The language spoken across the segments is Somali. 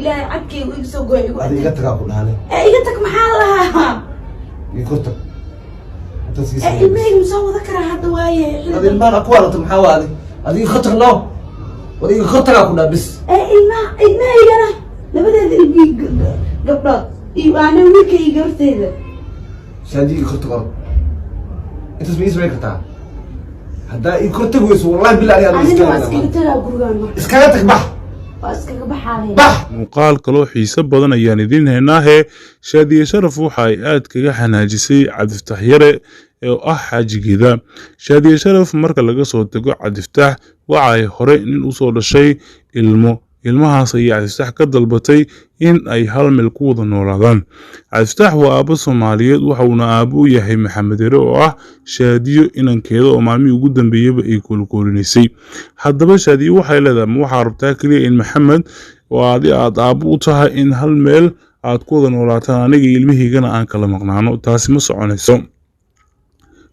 Ilaahay cadkayga iga soo gooy igu Adi iga tagaa ku dhahane. Ee iga tag maxaa lahaa? Iga kor tag. Intaas ii Ee samee. ilmahayga ma soo wada karaa hadda waaye? Adi ilmahan aku wadato maxaa waa adi? Adi iga kor tag no. War iga kor tagaa ku dhaha bis. Ee ilmaha, ilmahaygana labadeeda ilmihii gabdhood iyo ana wiilka iyo gabarteeda. Shaadi, iga kor tag orod. Intaas ma ii samayn kartaa? Haddaa ii kor tag weyso, wallahi billahi aniga Anina waa iskaga iskaga tagaa gurigaan marka. Iskaga tag, bax. Waa iskaga baxaaya. Bax. Muuqaal kaloo xiiso badan ayaan idiin haynaahe. Shaadiye Sharaf waxa ay aad kaga xanaajisay Cabdifataax Yare oo ah xaajigeeda. Shaadiye Sharaf marka laga soo tago Cabdifataax, waxa ay hore nin usoo dhashay ilmo. Ilmahaas ayay Cabdifataax ka dalbatay in ay hal meel ku wada noolaadaan. Cabdifataax waa aabbo Soomaaliyeed, waxa uuna aabbo u yahay Maxamed Yare oo ah Shaadiyo inankeeda oo maalmihii ugu dambeeyeyba ay koolkoolinaysay. Haddaba Shaadiyo waxay leedahay, ma waxaa rabtaa keliya in Maxamed oo adi aad aabbo u tahay in hal meel aad ku wada noolaataan, aniga iyo ilmihiigana aan kala maqnaano? Taasi ma soconayso.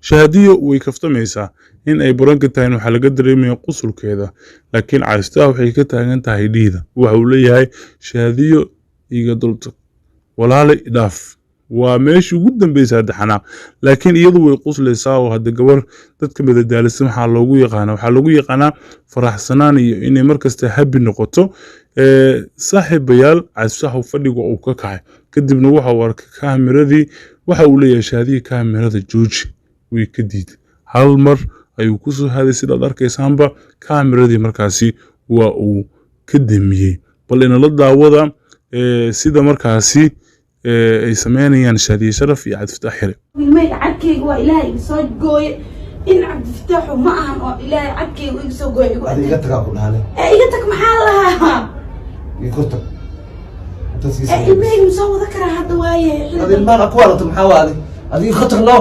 Shaadiyo way kaftamaysaa, in ay baranka tahay waxaa laga dareemaya qusulkeeda, laakiin Cabdifataax waxay ka taagan tahay dhiida. Waxa uu leeyahay, Shaadiyo iga dultag, walaale idhaaf, waa meeshii ugu dambeysay hadda xanaaq. Laakiin iyadu way quslaysaa oo hadda gabar dadka madadaalisa maxaa loogu yaqaanaa? Waxaa loogu yaqaanaa faraxsanaan iyo inay markasta happy noqoto. Saaxiibayaal, Cabdifataax fadhiga uu ka kacay, kadibna waxa uu arkay kaamiradii. Waxa uu leeyahay, Shaadiya, kaamirada jooji. Way ka diiday. Hal mar ayuu kusoo haday, sidaad arkaysaanba kaamiradii markaasi waa uu ka damiyey. Bal inala daawada sida markaasi ay sameynayaan Shaadiye Sharaf iyo Cabdifataax Yare. Ilmahayga cadkayga waa Ilaahay iga soo gooye in Cabdifataaxu ma ahan oo Ilaahay cadkayga iga soo gooy igu Adi iga tagaa ku dhahane. Ee iga tag maxaa lahaa? Iga kor tag. Intaas ii Ee samee. ilmahayga ma soo wada karaa hadda waaye? Adi ilmahan aku wadato maxaa waa adi? Adi iga kor tag no.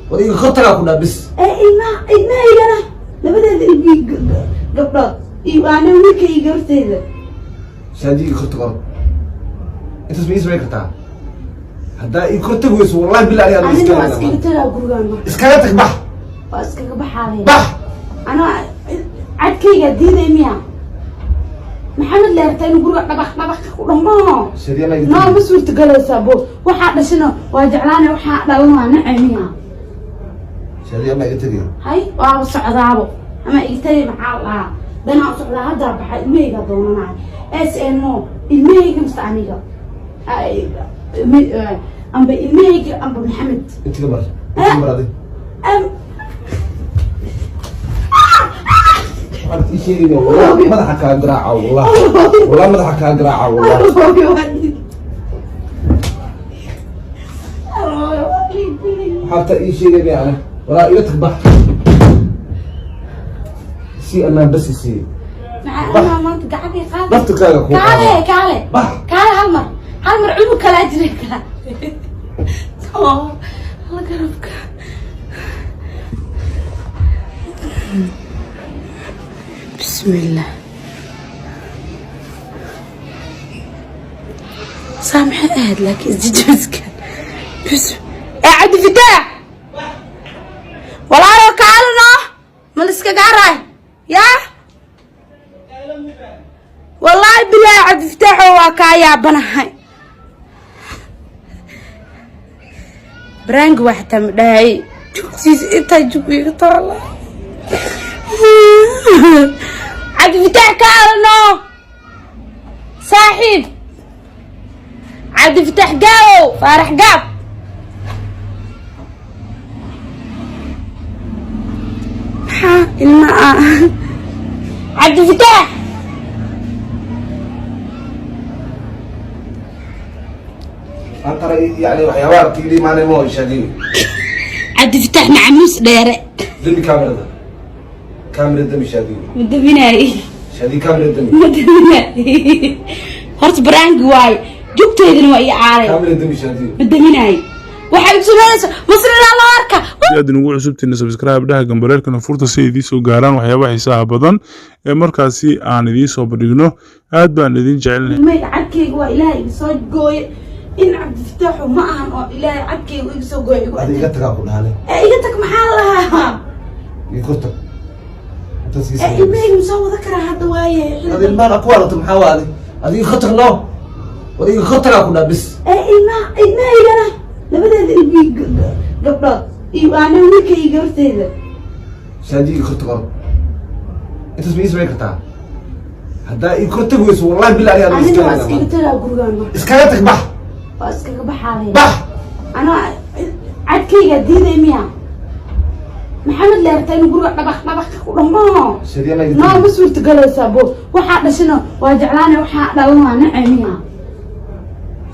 War iga kor tagaa ku dhaha bis. Ee ilmaha, ilmahaygana labadeeda ilmihii gabdhood iyo ana wiilka iyo gabarteeda. Shaadi, iga kor tag orod. Intaas ma ii samayn kartaa? Haddaa ii kor tag weyso, wallahi billahi aniga Anina waa iskaga iskaga tagaa gurigaan marka. Iskaga tag, bax. Waa iskaga baxaaya. Bax. Anaa cadkayga diiday miya? Maxamed leerta inuu guriga dhabaq dhabaq ku dhamo. Shaadi, ma iga No tagi. Ma suurtagalaysaa bo. Waxaa dhashana waa jeclaanay, waxaa dhalan waa nacay miya? Shaadi, ma iga tagi. Hay, waaba socdaabo ama iga tagay. Maxaa la dhahaa? Danaa u socdaa, haddaa baxay, ilmahayga doonanahay s n o ilmahayga mise aniga. Amba ilmahayga amba Maxamed. Intiga mar. Intiga mar adi. Waxaad ii sheegaysaa, wallahi madaxa kaa garaaca, wallahi. Wallahi madaxa kaa garaaca, wallahi. Waxaad ii sheegaysaa ani. Walaa iga tag, bax. Si amaan bas isii. Maxaa anaa maanta gacantii qaad? Laftirkaaga kuu Kaale. qaado. Kaale. Bax. Kaale, hal mar, hal mar, cunug kalaa jira, kaale. Oo la garabka. Bismillah, saa maxay ahayd? Laakiin isjijibiskan bis ee Cabdifataax, walaalo kaalano, ma liskaga haray yaa? Wallaahi bilaahi, Cabdifataaxoo waa kaa yaabanahay. Baraangi waa xataa ma dhahay jugtiisa intaa jug iga taala. Cabdifataax, kaalano saaxiib. Cabdifataax gaabow, Faarax Gaab, maxaa ilma ah? Cabdifataax. Antara yani waxyaabaha tigli maanay ma Shaadi. Cabdifataax macamuus dheere. Dami kaamirada. Kaamirada dami, Shaadi. Ma daminaay. Shaadi, kaamirada dami. Ma daminaay horta, baraangi waaye, jugteedina waa ii caalay. Kaamirada dami, Shaadi. Ma daminaay, waxay igu samaynaysaa masrinaa loo arka. Si aad inugu cusubtiina, subscribe dhaha, gambareerkana furta si ay idiin soo gaaraan waxyaabaha xiisaha badan ee markaasi aan idiin soo bandhigno. Aad baan idin jecelnahay. Ilmahayga cadkayga waa Ilaahay iga soo gooye in Cabdifataaxu ma ahan oo Ilaahay cadkayga iga soo gooye igu Adi iga tagaa ku dhahane. Ee iga tag maxaa lahaa? Iga kor tag. Intaas ii Ee samee. ilmahayga ma soo wada karaa hadda waaye? Adi ilmahan aku wadato maxaa waa adi? Adiga khatar no, war iga khatar ku dhaa bis. Ee ilmaha, ilmahaygana labadeeda ilmi gabdhood iyo ana wiilka iyo gabarteeda. Shaadiga korta qor, intaas ma ii samayn kartaa? Haddaa ii kor tagi weyso, wallahi billahi aniga Aniga waa iskaga iskaga tagaa gurigaan marka. Iskaga tag, bax. Waa iskaga baxaaya. Bax. Anaa cadkayga diiday miya? Maxamed leerta inuu guriga dhabaq dhabaq ku dhamo. Shaadiya ma iga Noo tagi. Ma suurtagalaysaa bo? Waxaa dhashana waa jeclaanay, waxaa dhalan waa nacay miya?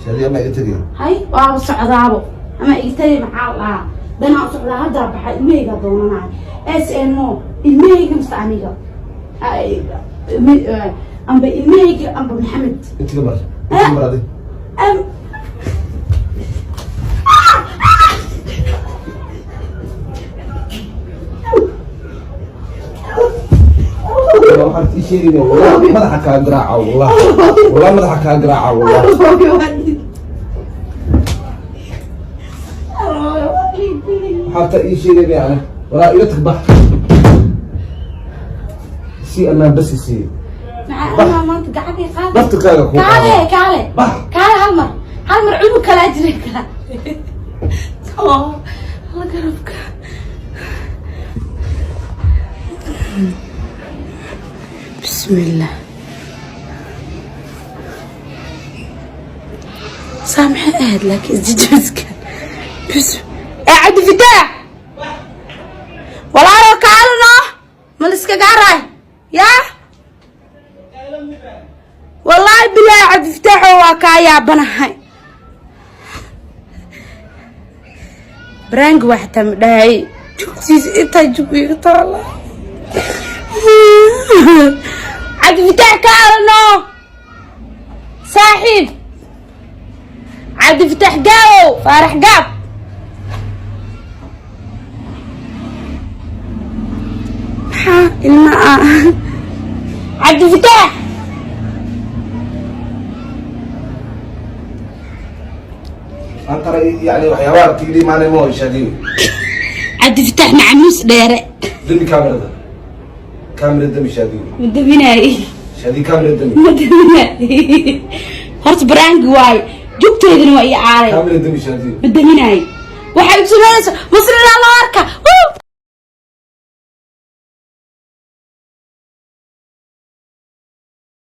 Shaadiya ma iga tagi. Hay, waaba socdaabo ama igtay, maxaa la dhahaa, danaa u socdaa, haddaa baxay, ilmahayga doonanahay. S n o ilmahayga mise aniga? Amba ilmahayga amba Maxamed. Intiga mar, intiga mar adi. Waxaan ii sheegaya, wallahi madaxa kaa garaaca, wallahi wallahi madaxa kaa garaaca, wallahi. Waxaad ii sheegaya ani, walaa iga tag, bax, si amaan bas isii. Maxaa maanta gacantii qaad? Laftirkaaga kuu Kaale. qaado. Kaale. Bax. Kaale, hal mar, hal mar, cunug kalaa jira kala oo la garabka. Bismillah, saa maxay ahayd? Laakiin isjijibiskan bis ee Cabdifataax, walaalo kaalano, ma la iskaga haray yaa? Wallaahi bilaahi, Cabdifataaxoo waa kaa yaabanahay. Baraangi waa xitaa ma dhahay jugtiisa intaa jug iga taala. Cabdifataax, kaalano saaxiib. Cabdifataax gaabow, Faarax Gaab. Maxaa ilma ah? Cabdifataax. Antara yani waxyaabaha tigli maanay mo, Shaadiyo. Cabdifataax macamuus dheere. Dami kaamirada, kaamirada dami, Shaadiyo. Ma daminaay. Shaadiyo, kaamirada dami. Ma daminaay horta, baraangi waaye, jugteedana waa ii caalay. Kaamirada dami, Shaadiyo. Ma daminaay. Waxay u samaynaysaa masrinaa loo arka.